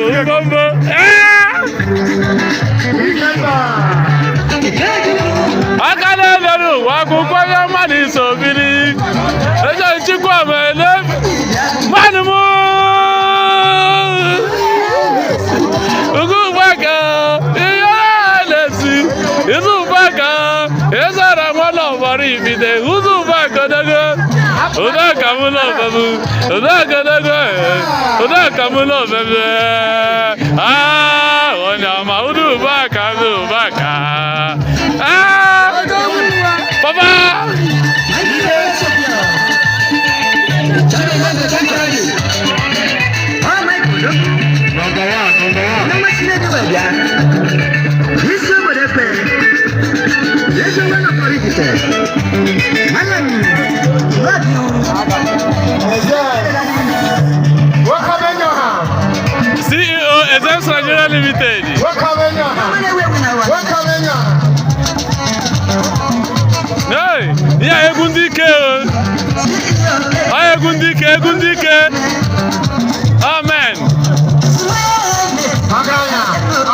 bụ mbombo. Aka na-edere ụwa akwụkwọ onye mmadụ iso biri. Eze Chukwuemele mmadụ m Ugwugbaka ihe na-esi Izugbaka ịzara nwa n'ọbara ibide Uzugbaka dogo Ụdaka m n'ọbebe Ụdaka dogo Ụdaka m n'ọbebe. Ah, onye ọma Udugbaka Udugbaka. Ah, papa. Number one, number one. CEO Exems Nigeria Limited. Hey, ihe a egwu ndị ike o. Ọ egwu ndị ike, egwu ndị ike. Amen. Ọgaranya,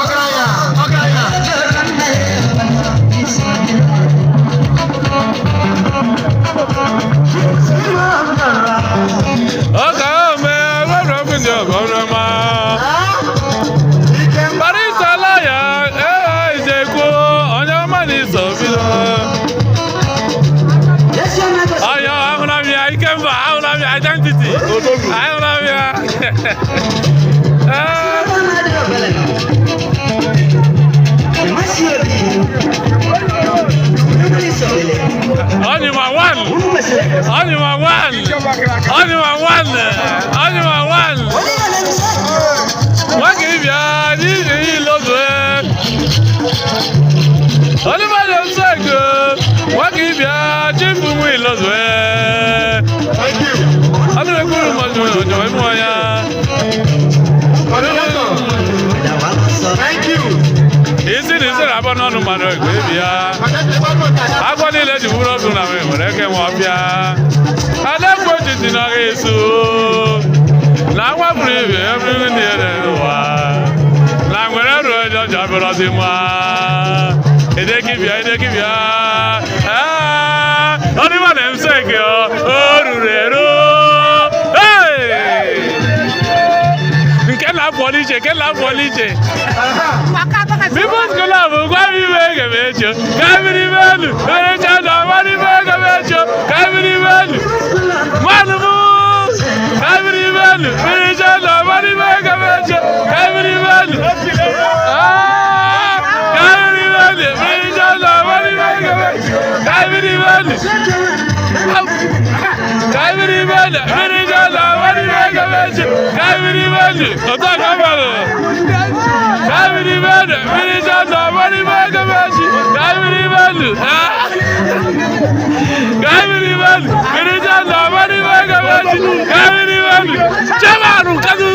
ọgaranya, ọgaranya. Ọ ka ome ọrụ ọgwụ ndị ọgọrọ ma. Barista lawyer, ee Ijekwu, onye ọma na iso bido. Ọyọ ahụla m ya, Ikemba, ahụla m ya, identity. Ahụla m ya. Ee. Onyima one. Onyima one. Onyima one. Onyima one. Nwoke ịbịa n'ije ilozue. Onímọ̀lẹ̀ nsọ́ọ̀gù. Nwoke ịbịa chifu mụ ilozue. Thank you. Ọdún ekwuru mọ̀jú òjò ịmụ ya. Coordinator. Thank you. Isi na isi na-abọ n'ọnụ mmadụ egbe ịbịa. Agwọ niile ji bụrụ otu na nwere eke nwe ọbịa. Adakpo jiji na esu. Na nwa pụrụ ibe ebe ndị ere n'ụwa. Na nwere ruo onye ọjọọ bụrụ dị nwa. Edekibịa edekibịa. Ee, ọdịma na msek o ruru eru. Hey! Nke na-apụọla iche, nke na-apụọla iche. People's Club gwa m iwe ege m echo. Ka mmiri ime elu, onye cha na ọmara iwe ege m echo. Ka mmiri ime elu. Mmanụ m. Ka mmiri ime elu, mmiri cha na ọmara iwe ege m echo. Ka mmiri ime elu. Ah! Ka mmiri ime elu, mmiri cha na ọmara iwe ege m echo. Ka mmiri ime elu. Ka mmiri ime elu, mmiri cha na ọmara iwe ege m echo. Ka mmiri ime elu. Otu a ka ọ mere. Kamiri bẹ́ẹ̀lù, mmiri jọ́nà, mọ́rí bẹ́ẹ̀lù bẹ́ẹ̀lù, kamiri bẹ́ẹ̀lù, kamiri bẹ́ẹ̀lù, mmiri jọ́nà, mọ́rí bẹ́ẹ̀lù bẹ́ẹ̀lù, kamiri bẹ́ẹ̀lù, chairman kadu.